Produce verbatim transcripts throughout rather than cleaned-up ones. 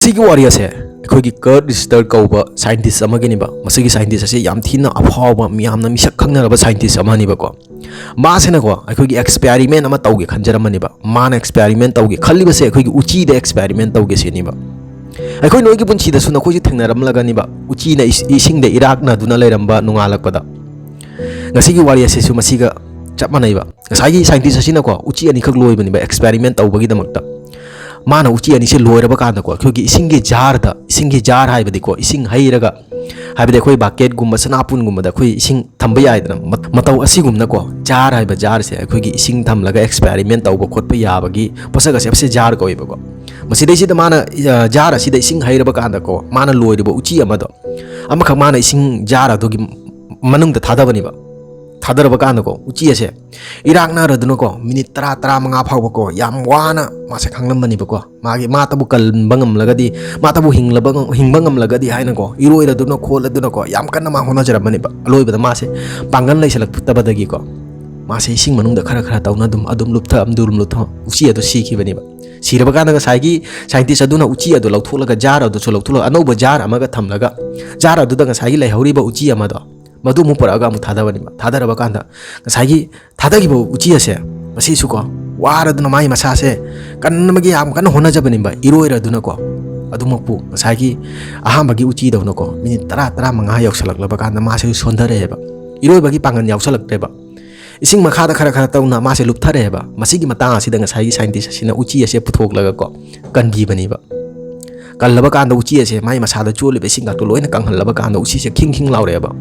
ꯁꯤꯒꯤ ꯋꯥꯔꯤ ꯑꯁꯦ ꯑꯩꯈꯣꯏꯒꯤ ꯀꯔꯠ ꯔꯤꯁꯇꯔ ꯀꯧꯕ ꯁꯥꯏꯟꯇꯤꯁ ꯑꯃꯒꯤꯅꯦꯕ꯫ ꯃꯁꯤꯒꯤ ꯁꯥꯏꯟꯇꯤꯁ ꯑꯁꯦ ꯌꯥꯝ ꯊꯤꯅ ꯑꯐꯥꯎꯕ, ꯃꯤꯌꯥꯝꯅ ꯃꯤꯁꯛ ꯈꯪꯅꯔꯕ ꯁꯥꯏꯟꯇꯤꯁ ꯑꯃꯅꯦꯕꯀꯣ꯫ ꯃꯥꯁꯤꯅꯀꯣ ꯑꯩꯈꯣꯏꯒꯤ ꯑꯦꯛꯁꯄꯦꯔꯤꯃꯦꯟ ꯑꯃ ꯇꯧꯒꯦ ꯈꯟꯖꯔꯝꯕꯅꯦꯕ꯫ ꯃꯥꯅ ꯑꯦꯛꯁꯄꯦꯔꯤꯃꯦꯟ ꯇꯧꯒꯦ ꯈꯜꯂꯤꯕꯁꯦ ꯑꯩꯈꯣꯏꯒꯤ ꯎꯆꯤꯗ ꯑꯦꯛꯁꯄꯦꯔꯤꯃꯦꯟ ꯇꯧꯒꯦ ꯁꯤꯅꯦꯕ꯫ ꯑꯩꯈꯣꯏ ꯅꯣꯏꯒꯤ ꯄꯨꯟꯁꯤꯗꯁꯨ ꯅꯈꯣꯏꯁꯨ ꯊꯦꯡꯅꯔꯝꯂꯒꯅꯤꯕ, ꯎꯆꯤꯅ ꯏꯁ-, ꯏꯁꯤꯡꯗ ꯏꯔꯥꯛꯅꯗꯨꯅ ꯂꯩꯔꯝꯕ ꯅꯣꯡꯉꯥꯜꯂꯛꯄꯗ꯫ ꯉꯁꯤꯒꯤ ꯋꯥꯔꯤ ꯑꯁꯤꯁꯨ ꯃꯁꯤꯒ ꯆꯞ ꯃꯥꯟꯅꯩꯕ꯫ ꯉꯁꯥꯏꯒꯤ ꯁꯥꯏꯟꯇꯤꯁ ꯑꯁꯤꯅꯀꯣ ꯎꯆꯤ ꯑꯅꯤꯈꯛ ꯂꯣꯏꯕꯅꯦꯕ ꯑꯦꯛꯁꯄꯦꯔꯤꯃꯦꯟ ꯇꯧꯕꯒꯤꯗꯃꯛꯇ꯫ ꯃꯥꯅ ꯎꯆꯤ ꯑꯅꯤꯁꯦ ꯂꯣꯏꯔꯕ ꯀꯥꯟꯗꯀꯣ ꯑꯩꯈꯣꯏꯒꯤ ꯏꯁꯤꯡꯒꯤ ꯖꯥꯔꯗ, ꯏꯁꯤꯡꯒꯤ ꯖꯥꯔ ꯍꯥꯏꯕꯗꯤꯀꯣ ꯏꯁꯤꯡ ꯍꯩꯔꯒ, ꯍꯥꯏꯕꯗꯤ ꯑꯩꯈꯣꯏ ꯕꯛꯀꯦꯠꯀꯨꯝꯕ ꯁꯅꯥꯄꯨꯟꯒꯨꯝꯕꯗ ꯑꯩꯈꯣꯏ ꯏꯁꯤꯡ ꯊꯝꯕ ꯌꯥꯏꯗꯅ, ꯃ-, ꯃꯇꯧ ꯑꯁꯤꯒꯨꯝꯅꯀꯣ ꯖꯥꯔ ꯍꯥꯏꯕ ꯖꯥꯔꯁꯦ ꯑꯩꯈꯣꯏꯒꯤ ꯏꯁꯤꯡ ꯊꯝꯂꯒ ꯑꯦꯛꯁꯄꯦꯔꯤꯃꯦꯟ ꯇꯧꯕ ꯈꯣꯠꯄ ꯌꯥꯕꯒꯤ ꯄꯣꯠꯁꯛ ꯑꯁꯦ, ꯑꯁꯤ ꯖꯥꯔ ꯀꯧꯋꯦꯕꯀꯣ꯫ ꯃꯁꯤꯗꯩꯁꯤꯗ ꯃꯥꯅ, ꯑ, ꯖꯥꯔ ꯑꯁꯤꯗ ꯏꯁꯤꯡ ꯍꯩꯔꯕ ꯀꯥꯟꯗꯀꯣ ꯃꯥꯅ ꯂꯣꯏꯔꯤꯕ ꯎꯆꯤ ꯑꯃꯗꯣ ꯑꯃꯈꯛ ꯃꯥꯅ ꯏꯁꯤꯡ ꯖꯥꯔ ꯑꯗꯨꯒꯤ ꯃꯅꯨꯡꯗ ꯊꯥꯗꯕꯅꯦꯕ꯫ ꯊꯥꯗꯔꯕ ꯀꯥꯟꯗꯀꯣ ꯎꯆꯤ ꯑꯁꯦ ꯏꯔꯥꯛꯅꯔꯗꯨꯅꯀꯣ ꯃꯤꯅꯤꯠ ꯇꯔꯥ, ꯇꯔꯥꯃꯉꯥ ꯐꯥꯎꯕꯀꯣ ꯌꯥꯝ ꯋꯥꯅ ꯃꯥꯁꯦ ꯈꯥꯡꯂꯝꯕꯅꯦꯕꯀꯣ꯫ ꯃꯥꯒꯤ, ꯃꯥꯇꯕꯨ ꯀꯟꯕ ꯉꯝꯂꯒꯗꯤ, ꯃꯥꯇꯕꯨ ꯍꯤꯡꯂꯕ ꯉꯝ-, ꯍꯤꯡꯕ ꯉꯝꯂꯒꯗꯤ ꯍꯥꯏꯅꯀꯣ ꯏꯔꯣꯏꯔꯗꯨꯅ ꯈꯣꯠꯂꯗꯨꯅꯀꯣ ꯌꯥꯝ ꯀꯟꯅ ꯃꯥ ꯍꯣꯠꯅꯖꯔꯝꯕꯅꯦꯕ꯫ ꯑꯂꯣꯏꯕꯗ ꯃꯥꯁꯦ ꯄꯥꯡꯒꯜ ꯂꯩꯁꯜꯂꯛꯇꯕꯗꯒꯤꯀꯣ ꯃꯥꯁꯦ ꯏꯁꯤꯡ ꯃꯅꯨꯡꯗ ꯈꯔ ꯈꯔ ꯇꯧꯅ ꯑꯗꯨꯝ, ꯑꯗꯨꯝ ꯂꯨꯞꯊ, ꯑꯗꯨꯝ ꯂꯨꯞꯊ ꯎꯆꯤ ꯑꯗꯨ ꯁꯤꯈꯤꯕꯅꯦꯕ꯫ ꯁꯤꯔꯕ ꯀꯥꯟꯗ ꯉꯁꯥꯏꯒꯤ ꯁꯥꯏꯟꯇꯤꯁ ꯑꯗꯨꯅ ꯎꯆꯤ ꯑꯗꯨ ꯂꯧꯊꯣꯛꯂꯒ, ꯖꯥꯔ ꯑꯗꯨꯁꯨ ꯂꯧꯊꯣꯛꯂꯒ, ꯑꯅꯧꯕ ꯖꯥꯔ ꯑꯃꯒ ꯊꯝꯂꯒ, ꯖꯥꯔ ꯑꯗꯨꯗ ꯉꯁꯥꯏꯒꯤ ꯂꯩꯍꯧꯔꯤꯕ ꯎꯆꯤ ꯑꯃꯗꯣ ꯃꯗꯨ ꯑꯃꯨꯛ ꯄꯨꯔꯛꯑꯒ ꯑꯃꯨꯛ ꯊꯥꯗꯕꯅꯦꯕ꯫ ꯊꯥꯗꯔꯕ ꯀꯥꯟꯗ ꯉꯁꯥꯏꯒꯤ ꯊꯥꯗꯈꯤꯕ ꯎꯆꯤ ꯑꯁꯦ ꯃꯁꯤꯁꯨꯀꯣ ꯋꯥꯔꯗꯨꯅ ꯃꯥꯒꯤ ꯃꯁꯥꯁꯦ ꯀꯟꯅꯕꯒꯤ ꯌꯥꯝ ꯀꯟꯅ ꯍꯣꯠꯅꯖꯕꯅꯦꯕ, ꯏꯔꯣꯏꯔꯗꯨꯅꯀꯣ꯫ ꯑꯗꯨꯃꯛꯄꯨ ꯉꯁꯥꯏꯒꯤ ꯑꯍꯥꯟꯕꯒꯤ ꯎꯆꯤꯗꯧꯅꯀꯣ ꯃꯤꯅꯤꯠ ꯇꯔꯥ, ꯇꯔꯥꯃꯉꯥ ꯌꯧꯁꯜꯂꯛꯂꯕ ꯀꯥꯟꯗ ꯃꯥꯁꯦ ꯁꯣꯟꯊꯔꯛꯑꯦꯕ꯫ ꯏꯔꯣꯏꯕꯒꯤ ꯄꯥꯡꯒꯜ ꯌꯥꯎꯁꯜꯂꯛꯇ꯭ꯔꯦꯕ꯫ ꯏꯁꯤꯡ ꯃꯈꯥꯗ ꯈꯔ ꯈꯔ ꯇꯧꯅ ꯃꯥꯁꯦ ꯂꯨꯞꯊꯔꯛꯑꯦꯕ꯫ ꯃꯁꯤꯒꯤ ꯃꯇꯥꯡ ꯑꯁꯤꯗ ꯉꯁꯥꯏꯒꯤ ꯁꯥꯏꯟꯇꯤꯁ ꯑꯁꯤꯅ ꯎꯆꯤ ꯑꯁꯦ ꯄꯨꯊꯣꯛꯂꯒꯀꯣ ꯀꯟꯕꯤꯕꯅꯦꯕ꯫ ꯀꯜꯂꯕ ꯀꯥꯟꯗ ꯎꯆꯤ ꯑꯁꯦ ꯃꯥꯏ ꯃꯁꯥꯗ ꯆꯣꯜꯂꯤꯕ ꯏꯁꯤꯡ ꯈꯛꯇꯣ ꯂꯣꯏꯅ ꯀꯪꯍꯜꯂꯕ ꯀꯥꯟꯗ ꯎꯆꯤꯁꯦ ꯈꯤꯡ ꯈꯤꯡ ꯂꯥꯎꯔꯛꯑꯦꯕ꯫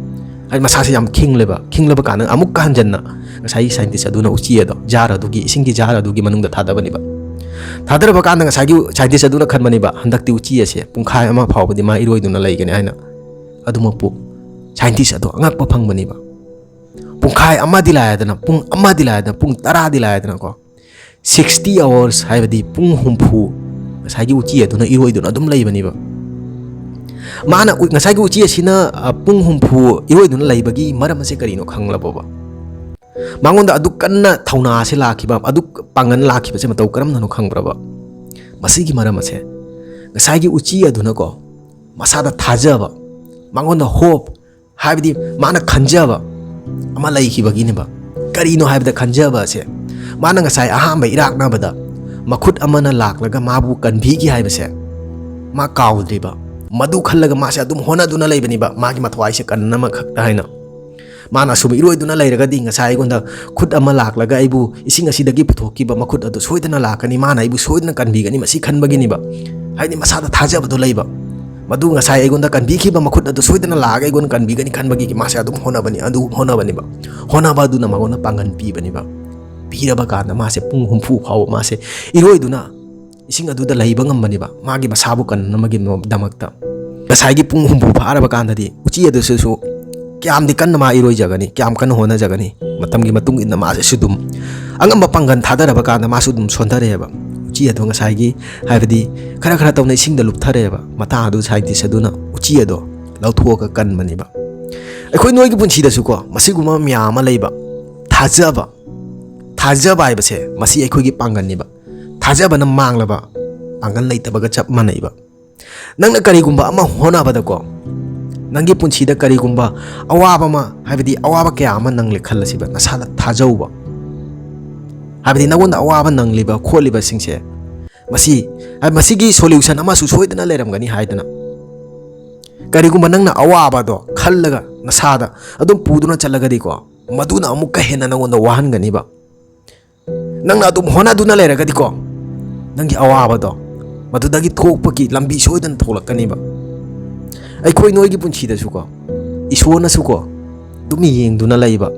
ꯍꯥꯏꯗꯤ ꯃꯁꯥꯁꯦ ꯌꯥꯝ ꯈꯤꯡꯂꯦꯕ꯫ ꯈꯤꯡꯂꯕ ꯀꯥꯟꯗ ꯑꯃꯨꯛꯀ ꯍꯟꯖꯟꯅ ꯉꯁꯥꯏꯒꯤ ꯁꯥꯏꯟꯇꯤꯁ ꯑꯗꯨꯅ ꯎꯆꯤ ꯑꯗꯣ ꯖꯥꯔ ꯑꯗꯨꯒꯤ, ꯏꯁꯤꯡꯒꯤ ꯖꯥꯔ ꯑꯗꯨꯒꯤ ꯃꯅꯨꯡꯗ ꯊꯥꯗꯕꯅꯦꯕ꯫ ꯊꯥꯗꯔꯕ ꯀꯥꯟꯗ ꯉꯁꯥꯏꯒꯤ ꯁꯥꯏꯟꯇꯤꯁ ꯑꯗꯨꯅ ꯈꯟꯕꯅꯦꯕ, ꯍꯟꯗꯛꯇꯤ ꯎꯆꯤ ꯑꯁꯦ ꯄꯨꯡꯈꯥꯏ ꯑꯃ ꯐꯥꯎꯕꯗꯤ ꯃꯥ ꯏꯔꯣꯏꯗꯨꯅ ꯂꯩꯒꯅꯤ ꯍꯥꯏꯅ꯫ ꯑꯗꯨꯃꯛꯄꯨ ꯁꯥꯏꯟꯇꯤꯁ ꯑꯗꯣ ꯑꯉꯛꯄ ꯐꯪꯕꯅꯦꯕ꯫ ꯄꯨꯡꯈꯥꯏ ꯑꯃꯗꯤ ꯂꯥꯏꯗꯅ, ꯄꯨꯡ ꯑꯃꯗꯤ ꯂꯥꯏꯗꯅ, ꯄꯨꯡ ꯇꯔꯥꯗꯤ ꯂꯥꯏꯗꯅꯀꯣ꯫ Sixty hours, ꯍꯥꯏꯕꯗꯤ ꯄꯨꯡ ꯍꯨꯝꯐꯨ ꯉꯁꯥꯏꯒꯤ ꯎꯆꯤ ꯑꯗꯨꯅ ꯏꯔꯣꯏꯗꯨꯅ ꯑꯗꯨꯝ ꯂꯩꯕꯅꯦꯕ꯫ ꯃꯥꯅ ꯎ-, ꯉꯁꯥꯏꯒꯤ ꯎꯆꯤ ꯑꯁꯤꯅ, ꯑ, ꯄꯨꯡ ꯍꯨꯝꯐꯨ ꯏꯔꯣꯏꯗꯨꯅ ꯂꯩꯕꯒꯤ ꯃꯔꯝ ꯑꯁꯦ ꯀꯔꯤꯅꯣ ꯈꯪꯂꯕꯣꯕ? ꯃꯉꯣꯟꯗ ꯑꯗꯨꯛ ꯀꯟꯅ ꯊꯧꯅꯥ ꯑꯁꯤ ꯂꯥꯛꯈꯤꯕ, ꯑꯗꯨꯛ ꯄꯥꯡꯒꯜ ꯂꯥꯛꯈꯤꯕꯁꯦ ꯃꯇꯧ ꯀꯔꯝꯅꯅꯣ ꯈꯪꯕ꯭ꯔꯕ? ꯃꯁꯤꯒꯤ ꯃꯔꯝ ꯑꯁꯦ ꯉꯁꯥꯏꯒꯤ ꯎꯆꯤ ꯑꯗꯨꯅꯀꯣ, ꯃꯁꯥꯗ ꯊꯥꯖꯕ, ꯃꯉꯣꯟꯗ hope, ꯍꯥꯏꯕꯗꯤ ꯃꯥꯅ ꯈꯟꯖꯕ ꯑꯃ ꯂꯩꯈꯤꯕꯒꯤꯅꯦꯕ꯫ ꯀꯔꯤꯅꯣ ꯍꯥꯏꯕꯗ, ꯈꯟꯖꯕ ꯑꯁꯦ, ꯃꯥꯅ ꯉꯁꯥꯏ ꯑꯍꯥꯟꯕ ꯏꯔꯥꯛꯅꯕꯗ ꯃꯈꯨꯠ ꯑꯃꯅ ꯂꯥꯛꯂꯒ ꯃꯥꯕꯨ ꯀꯟꯕꯤꯈꯤ ꯍꯥꯏꯕꯁꯦ ꯃꯥ ꯀꯥꯎꯗ꯭ꯔꯤꯕ꯫ ꯃꯗꯨ ꯈꯜꯂꯒ ꯃꯥꯁꯦ ꯑꯗꯨꯝ ꯍꯣꯠꯅꯗꯨꯅ ꯂꯩꯕꯅꯤꯕ, ꯃꯥꯒꯤ ꯃꯊ꯭ꯋꯥꯏꯁꯦ ꯀꯟꯅꯕ ꯈꯛꯇ ꯍꯥꯏꯅ꯫ ꯃꯥꯅ ꯑꯁꯨꯝ ꯏꯔꯣꯏꯗꯨꯅ ꯂꯩꯔꯒꯗꯤ, ꯉꯁꯥꯏ ꯑꯩꯉꯣꯟꯗ ꯈꯨꯠ ꯑꯃ ꯂꯥꯛꯂꯒ ꯑꯩꯕꯨ ꯏꯁꯤꯡ ꯑꯁꯤꯗꯒꯤ ꯄꯨꯊꯣꯛꯈꯤꯕ ꯃꯈꯨꯠ ꯑꯗꯨ ꯁꯣꯏꯗꯅ ꯂꯥꯛꯀꯅꯤ, ꯃꯥꯅ ꯑꯩꯕꯨ ꯁꯣꯏꯗꯅ ꯀꯟꯕꯤꯒꯅꯤ, ꯃꯁꯤ ꯈꯟꯕꯒꯤꯅꯤꯕ꯫ ꯍꯥꯏꯗꯤ ꯃꯁꯥꯗ ꯊꯥꯖꯕꯗꯣ ꯂꯩꯕ꯫ ꯃꯗꯨ ꯉꯁꯥꯏ ꯑꯩꯉꯣꯟꯗ ꯀꯟꯕꯤꯈꯤꯕ ꯃꯈꯨꯠ ꯑꯗꯨ ꯁꯣꯏꯗꯅ ꯂꯥꯛꯑꯒ ꯑꯩꯉꯣꯟꯗ ꯀꯟꯕꯤꯒꯅꯤ ꯈꯟꯕꯒꯤ ꯃꯥꯁꯦ ꯑꯗꯨꯝ ꯍꯣꯠꯅꯕꯅꯤ, ꯑꯗꯨ ꯍꯣꯠꯅꯕꯅꯤꯕ꯫ ꯍꯣꯠꯅꯕ ꯑꯗꯨꯅ ꯃꯉꯣꯟꯗ ꯄꯥꯡꯒꯜ ꯄꯤꯕꯅꯤꯕ꯫ ꯄꯤꯔꯕ ꯀꯥꯟꯗ ꯃꯥꯁꯦ ꯄꯨꯡ ꯍꯨꯝꯐꯨ ꯐꯥꯎꯕ ꯃꯥꯁꯦ ꯏꯔꯣꯏꯗꯨꯅ ꯏꯁꯤꯡ ꯑꯗꯨꯗ ꯂꯩꯕ ꯉꯝꯕꯅꯦꯕ, ꯃꯥꯒꯤ ꯃꯁꯥꯕꯨ ꯀꯟꯅꯕꯒꯤꯗꯃꯛꯇ꯫ ꯉꯁꯥꯏꯒꯤ ꯄꯨꯡ ꯍꯨꯝꯐꯨ ꯐꯥꯔꯕ ꯀꯥꯟꯗꯗꯤ ꯎꯆꯤ ꯑꯗꯨꯁꯨ ꯀꯌꯥꯝꯗꯤ ꯀꯟꯅ ꯃꯥ ꯏꯔꯣꯏꯖꯒꯅꯤ, ꯀꯌꯥꯝ ꯀꯟꯅ ꯍꯣꯠꯅꯖꯒꯅꯤ? ꯃꯇꯝꯒꯤ ꯃꯇꯨꯡ ꯏꯟꯅ ꯃꯥꯁꯦ ꯑꯗꯨꯝ ꯑꯉꯝꯕ ꯄꯥꯡꯒꯜ ꯊꯥꯗꯔꯕ ꯀꯥꯟꯗ ꯃꯥꯁꯨ ꯑꯗꯨꯝ ꯁꯣꯟꯊꯔꯛꯑꯦꯕ꯫ ꯎꯆꯤ ꯑꯗꯣ ꯉꯁꯥꯏꯒꯤ, ꯍꯥꯏꯕꯗꯤ, ꯈꯔ ꯈꯔ ꯇꯧꯅ ꯏꯁꯤꯡꯗ ꯂꯨꯞꯊꯔꯛꯑꯦꯕ꯫ ꯃꯇꯥꯡ ꯑꯗꯨ scientist ꯑꯗꯨꯅ ꯎꯆꯤ ꯑꯗꯣ ꯂꯧꯊꯣꯛꯑꯒ ꯀꯟꯕꯅꯦꯕ꯫ ꯑꯩꯈꯣꯏ ꯅꯣꯏꯒꯤ ꯄꯨꯟꯁꯤꯗꯁꯨꯀꯣ, ꯃꯁꯤꯒꯨꯝꯕ ꯃꯌꯥꯝ ꯑꯃ ꯂꯩꯕ꯫ ꯊꯥꯖꯕ, ꯊꯥꯖꯕ ꯍꯥꯏꯕꯁꯦ ꯃꯁꯤ ꯑꯩꯈꯣꯏꯒꯤ ꯄꯥꯡꯒꯜꯅꯦꯕ꯫ ꯊꯥꯖꯕꯅ ꯃꯥꯡꯂꯕ ꯄꯥꯡꯒꯜ ꯂꯩꯇꯕꯒ ꯆꯞ ꯃꯥꯟꯅꯩꯕ꯫ ꯅꯪꯅ ꯀꯔꯤꯒꯨꯝꯕ ꯑꯃ ꯍꯣꯠꯅꯕꯗꯀꯣ, ꯅꯪꯒꯤ ꯄꯨꯟꯁꯤꯗ ꯀꯔꯤꯒꯨꯝꯕ ꯑꯋꯥꯕ ꯑꯃ, ꯍꯥꯏꯕꯗꯤ ꯑꯋꯥꯕ ꯀꯌꯥ ꯑꯃ ꯅꯪꯂꯦ ꯈꯜꯂꯁꯤꯕ, ꯅꯁꯥꯗ ꯊꯥꯖꯧꯕ꯫ ꯍꯥꯏꯕꯗꯤ ꯅꯪꯉꯣꯟꯗ ꯑꯋꯥꯕ ꯅꯪꯂꯤꯕ ꯈꯣꯠꯂꯤꯕꯁꯤꯡꯁꯦ, ꯃꯁꯤ, ꯃꯁꯤꯒꯤ solution ꯑꯃꯁꯨ ꯁꯣꯏꯗꯅ ꯂꯩꯔꯝꯒꯅꯤ ꯍꯥꯏꯗꯅ꯫ ꯀꯔꯤꯒꯨꯝꯕ ꯅꯪꯅ ꯑꯋꯥꯕꯗꯣ ꯈꯜꯂꯒ ꯅꯁꯥꯗ ꯑꯗꯨꯝ ꯄꯨꯗꯨꯅ ꯆꯠꯂꯒꯗꯤꯀꯣ, ꯃꯗꯨꯅ ꯑꯃꯨꯛꯀ ꯍꯦꯟꯅ ꯅꯪꯉꯣꯟꯗ ꯋꯥꯍꯟꯒꯅꯤꯕ꯫ ꯅꯪꯅ ꯑꯗꯨꯝ ꯍꯣꯠꯅꯗꯨꯅ ꯂꯩꯔꯒꯗꯤꯀꯣ, ꯅꯪꯒꯤ ꯑꯋꯥꯕꯗꯣ ꯃꯗꯨꯗꯒꯤ ꯊꯣꯛꯄꯒꯤ ꯂꯝꯕꯤ ꯁꯣꯏꯗꯅ ꯊꯣꯛꯂꯛꯀꯅꯤꯕ꯫ ꯑꯩꯈꯣꯏ ꯅꯣꯏꯒꯤ ꯄꯨꯟꯁꯤꯗꯁꯨꯀꯣ, ꯏꯁꯣꯔꯅꯁꯨꯀꯣ ꯑꯗꯨꯝ ꯌꯦꯡꯗꯨꯅ ꯂꯩꯕ꯫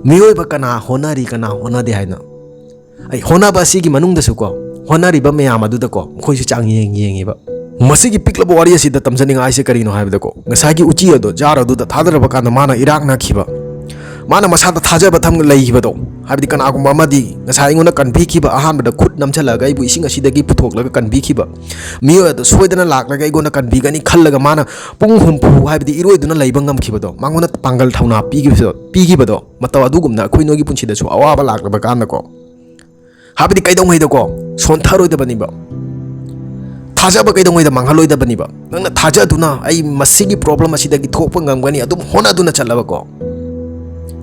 ꯃꯤꯑꯣꯏꯕ ꯀꯅꯥ ꯍꯣꯠꯅꯔꯤ, ꯀꯅꯥ ꯍꯣꯠꯅꯗꯦ ꯍꯥꯏꯅ꯫ ꯑꯩ ꯍꯣꯠꯅꯕ ꯑꯁꯤꯒꯤ ꯃꯅꯨꯡꯗꯁꯨꯀꯣ, ꯍꯣꯠꯅꯔꯤꯕ ꯃꯌꯥꯝ ꯑꯗꯨꯗꯀꯣ ꯃꯈꯣꯏꯁꯨ ꯆꯥꯡꯌꯦꯡ ꯌꯦꯡꯉꯤꯕ꯫ ꯃꯁꯤꯒꯤ ꯄꯤꯛꯂꯕ ꯋꯥꯔꯤ ꯑꯁꯤꯗ ꯇꯝꯖꯅꯤꯡꯉꯥꯏꯁꯦ ꯀꯔꯤꯅꯣ ꯍꯥꯏꯕꯗꯀꯣ, ꯉꯁꯥꯏꯒꯤ ꯎꯆꯤ ꯑꯗꯣ, ꯖꯥꯔ ꯑꯗꯨꯗ ꯊꯥꯗꯔꯕ ꯀꯥꯟꯗ ꯃꯥꯅ ꯏꯔꯥꯛꯅꯈꯤꯕ, ꯃꯥꯅ ꯃꯁꯥꯗ ꯊꯥꯖꯕ ꯊꯝ ꯂꯩꯈꯤꯕꯗꯣ, ꯍꯥꯏꯕꯗꯤ ꯀꯅꯥꯒꯨꯝꯕ ꯑꯃꯗꯤ ꯉꯁꯥꯏ ꯑꯩꯉꯣꯟꯗ ꯀꯟꯕꯤꯈꯤꯕ, ꯑꯍꯥꯟꯕꯗ ꯈꯨꯠ ꯅꯝꯁꯤꯜꯂꯒ ꯑꯩꯕꯨ ꯏꯁꯤꯡ ꯑꯁꯤꯗꯒꯤ ꯄꯨꯊꯣꯛꯂꯒ ꯀꯟꯕꯤꯈꯤꯕ ꯃꯤꯑꯣꯏ ꯑꯗꯣ ꯁꯣꯏꯗꯅ ꯂꯥꯛꯂꯒ ꯑꯩꯉꯣꯟꯗ ꯀꯟꯕꯤꯒꯅꯤ ꯈꯜꯂꯒ ꯃꯥꯅ ꯄꯨꯡ ꯍꯨꯝꯐꯨ, ꯍꯥꯏꯕꯗꯤ ꯏꯔꯣꯏꯗꯨꯅ ꯂꯩꯕ ꯉꯝꯈꯤꯕꯗꯣ, ꯃꯉꯣꯟꯗ ꯄꯥꯡꯒꯜ ꯊꯧꯅꯥ ꯄꯤꯈꯤꯕꯗꯣ, ꯄꯤꯈꯤꯕꯗꯣ, ꯃꯇꯧ ꯑꯗꯨꯒꯨꯝꯅ ꯑꯩꯈꯣꯏ ꯅꯣꯏꯒꯤ ꯄꯨꯟꯁꯤꯗꯁꯨ ꯑꯋꯥꯕ ꯂꯥꯛꯂꯕ ꯀꯥꯟꯗꯀꯣ, ꯍꯥꯏꯕꯗꯤ ꯀꯩꯗꯧꯉꯩꯗꯀꯣ ꯁꯣꯟꯊꯔꯣꯏꯗꯕꯅꯤꯕ꯫ ꯊꯥꯖꯕ ꯀꯩꯗꯧꯉꯩꯗ ꯃꯥꯡꯍꯜꯂꯣꯏꯗꯕꯅꯤꯕ꯫ ꯅꯪꯅ ꯊꯥꯖꯗꯨꯅ ꯑꯩ ꯃꯁꯤꯒꯤ problem ꯑꯁꯤꯗꯒꯤ ꯊꯣꯛꯄ ꯉꯝꯒꯅꯤ, ꯑꯗꯨꯝ ꯍꯣꯠꯅꯗꯨꯅ ꯆꯠꯂꯕꯀꯣ,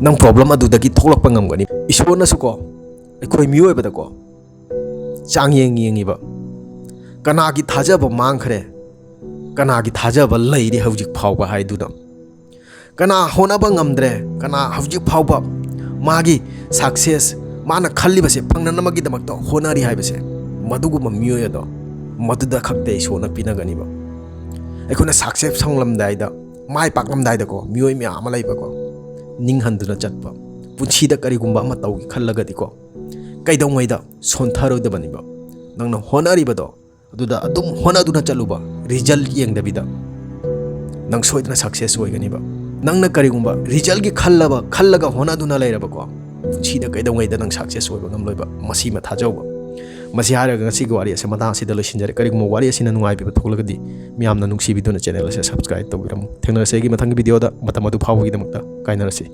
ꯅꯪ problem ꯑꯗꯨꯗꯒꯤ ꯊꯣꯛꯂꯛꯄ ꯉꯝꯒꯅꯤ꯫ ꯏꯁꯣꯔꯅꯁꯨꯀꯣ ꯑꯩꯈꯣꯏ ꯃꯤꯑꯣꯏꯕꯗꯀꯣ ꯆꯥꯡꯌꯦꯡ ꯌꯦꯡꯉꯤꯕ꯫ ꯀꯅꯥꯒꯤ ꯊꯥꯖꯕ ꯃꯥꯡꯈ꯭ꯔꯦ, ꯀꯅꯥꯒꯤ ꯊꯥꯖꯕ ꯂꯩꯔꯤ ꯍꯧꯖꯤꯛ ꯐꯥꯎꯕ ꯍꯥꯏꯗꯨꯅ꯫ ꯀꯅꯥ ꯍꯣꯠꯅꯕ ꯉꯝꯗ꯭ꯔꯦ, ꯀꯅꯥ ꯍꯧꯖꯤꯛ ꯐꯥꯎꯕ ꯃꯥꯒꯤ success, ꯃꯥꯅ ꯈꯜꯂꯤꯕꯁꯦ ꯐꯪꯅꯅꯕꯒꯤꯗꯃꯛꯇ ꯍꯣꯠꯅꯔꯤ ꯍꯥꯏꯕꯁꯦ, ꯃꯗꯨꯒꯨꯝꯕ ꯃꯤꯑꯣꯏ ꯑꯗꯣ ꯃꯗꯨꯗ ꯈꯛꯇ ꯏꯁꯣꯔꯅ ꯄꯤꯅꯒꯅꯤꯕ꯫ ꯑꯩꯈꯣꯏꯅ success ꯐꯪꯂꯝꯗꯥꯏꯗ, ꯃꯥꯏ ꯄꯥꯛꯂꯝꯗꯥꯏꯗꯀꯣ, ꯃꯤꯑꯣꯏ ꯃꯌꯥꯝ ꯑꯃ ꯂꯩꯕꯀꯣ, ꯅꯤꯡꯍꯟꯗꯨꯅ ꯆꯠꯄ, ꯄꯨꯟꯁꯤꯗ ꯀꯔꯤꯒꯨꯝꯕ ꯑꯃ ꯇꯧꯒꯦ ꯈꯜꯂꯒꯗꯤꯀꯣ, ꯀꯩꯗꯧꯉꯩꯗ ꯁꯣꯟꯊꯔꯣꯏꯗꯕꯅꯤꯕ꯫ ꯅꯪꯅ ꯍꯣꯠꯅꯔꯤꯕꯗꯣ ꯑꯗꯨꯗ ꯑꯗꯨꯝ ꯍꯣꯠꯅꯗꯨꯅ ꯆꯠꯂꯨꯕ, result ꯌꯦꯡꯗꯕꯤꯗ, ꯅꯪ ꯁꯣꯏꯗꯅ success ꯑꯣꯏꯒꯅꯤꯕ꯫ ꯅꯪꯅ ꯀꯔꯤꯒꯨꯝꯕ resultꯀꯤ ꯈꯜꯂꯕ, ꯈꯜꯂꯒ ꯍꯣꯠꯅꯗꯨꯅ ꯂꯩꯔꯕꯀꯣ, ꯄꯨꯟꯁꯤꯗ ꯀꯩꯗꯧꯉꯩꯗ ꯅꯪ success ꯑꯣꯏꯕ ꯉꯝꯂꯣꯏꯕ, ꯃꯁꯤꯃ ꯊꯥꯖꯧꯕ꯫ ꯃꯁꯤ ꯍꯥꯏꯔꯒ ꯉꯁꯤꯒꯤ ꯋꯥꯔꯤ ꯑꯁꯤ ꯃꯇꯥꯡ ꯑꯁꯤꯗ ꯂꯣꯏꯁꯤꯟꯖꯔꯦ꯫ ꯀꯔꯤꯒꯨꯝꯕ ꯋꯥꯔꯤ ꯑꯁꯤꯅ ꯅꯨꯡꯉꯥꯏꯕꯤꯕ ꯊꯣꯛꯂꯒꯗꯤ, ꯃꯤꯌꯥꯝꯅ ꯅꯨꯡꯁꯤꯕꯤꯗꯨꯅ channel ꯑꯁꯤ subscribe ꯇꯧꯕꯤꯔꯝꯃꯨ꯫ ꯊꯦꯡꯅꯔꯁꯤ ꯑꯩꯒꯤ ꯃꯊꯪꯒꯤ videoꯗ꯫ ꯃꯇꯝ ꯑꯗꯨ ꯐꯥꯎꯕꯒꯤꯗꯃꯛꯇ ꯀꯥꯏꯅꯔꯁꯤ꯫